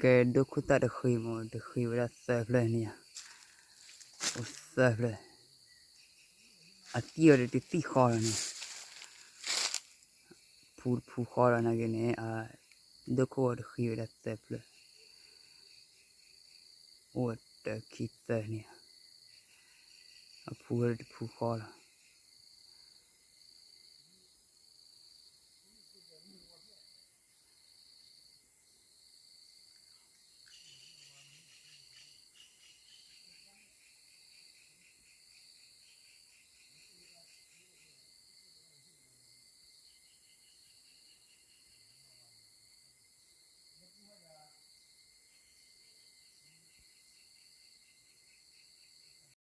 ကဲဒိခိၣ်သၣ်တဃ့မး တဃ့ဝဲဒၣ်သၢဖျၢၣ်န့ၣ်ဧါ, အိၣ်သၢဖျၢၣ်, အသံၣ်အီၤဒီးတသံၣ်ဃီလီၤန့ၣ်, ဖူတဖူဃီလီၤနာ်က့န့ၣ်, ဒိခိၣ်အီၤတဃ့ဝဲဒၣ်သၢဖျၢၣ်, အိၣ်တၢ်ခံသၢန့ၣ်ဧါ, အဖူဝဲဒီးတဖူဃီလီၤ.